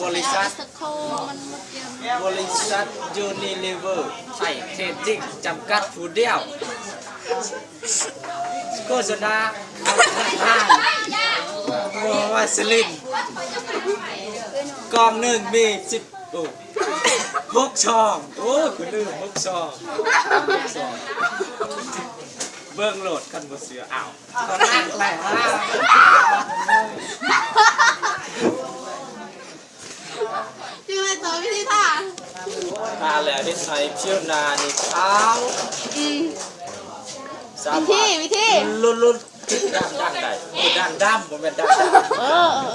ບໍ່ລິສັດ ບໍລິສັດຢູນິລີເວີ ໄທເທຣດດິ້ງ ຈຳກັດຜູ້ດຽວ ໂຄສະນາ ວາສະລິນ ກ່ອງໜຶ່ງມີສິບ ໂອ້ ຫົກຊອງ ໂອ້ ກູລືມ ຫົກຊອງ ຫົກຊອງ ເບິ່ງໂລດ ຄັນບໍ່ເຊື່ອ ອ້າວ ກໍນັກແຫຼະ ຈັ່ງໃດຕໍ່ ວິທີທາ? ທາແລ້ວເຮັດໃຫ້ຜິວໜ້ານີ້ຂາວ ອືມ ສາມາດ ວິທີ ວິທີ ຫຼຸດ ຫຼຸດ ດ່າງ ດ່າງໄດ້ ດ່າງດຳ ບໍ່ແມ່ນດ່າງດຳ ເອີ ເອີ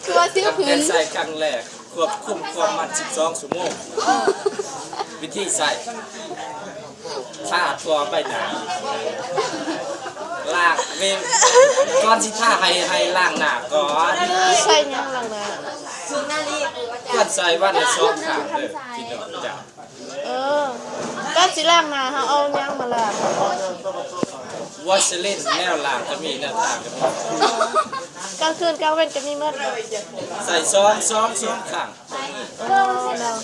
ເອີ ຄືວ່າຊິວຂຶ້ນ ແຕ່ໃຊ້ຄັ້ງແລກ ຄວບຄຸມຄວາມມັນສິບສອງຊົ່ວໂມງ ເອີ ວິທີໃຊ້ ທາທົ່ວໃບໜ້າ ລ້າງເວ ກ່ອນຊິທາໃຫ້ ໃຫ້ລ້າງໜ້າກ່ອນ ໃຊ້ຫຍັງລ້າງໜ້າ? ຄວນໃຊ້ວັນລະສອງຄັ້ງເດີ ພີ່ນ້ອງເຈົ້າ. ເອີ ກ່ອນຊິລ້າງໜ້າ ເຮົາເອົາຫຍັງມາລ້າງ? ວາສະລິນ ແນວລ້າງກໍມີ ແນວທາກໍມີ. ກາງຄືນກາງເວັນກໍມີໝົດ. ໃສ່ສອງ ສອງ ສອງຄັ້ງ. ເອີ ເນາະ.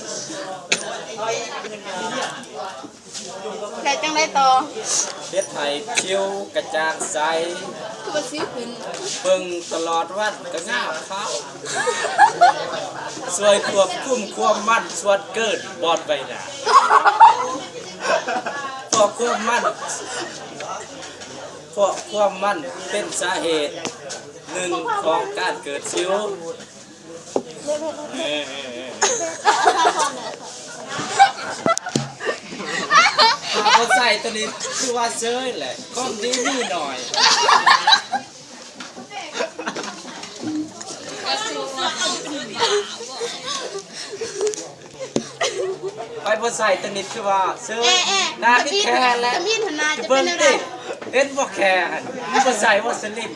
ແລ້ວຈັ່ງໃດຕໍ່? ເຮັດໃຫ້ຜິວກະຈ່າງໃສ. ຄືວ່າສິວຂຶ້ນ. ເບິ່ງຕະຫຼອດວັນກໍງາມຂາວ. ຊ່ວຍຄວບຄຸມຄວາມມັນສ່ວນເກີນບ່ອນໃບໜ້າ. ເພາະຄວາມມັນ ເພາະຄວາມມັນເປັນສາເຫດໜຶ່ງຂອງການເກີດສິວ. ເອີ ເອີ ເອີ ຖ້າບໍ່ໃສ່ໂຕນີ້ຄືວ່າເຊີຍແຫຼະ ຂອງດີມີໜ້ອຍ. ໄປບໍ່ໃສ່ຕະໜິດຄືວ່າເຊີຍ ເອະ ເອະ ໜ້າຄືແຄ່ແຫຼະ ທຳອິດຫັ້ນນະ ຈະເປັນແນວໃດ? ເຫັນບໍ່ແຄ່ຫັ້ນ ມັນບໍ່ໃສ່ວາສະລິນ.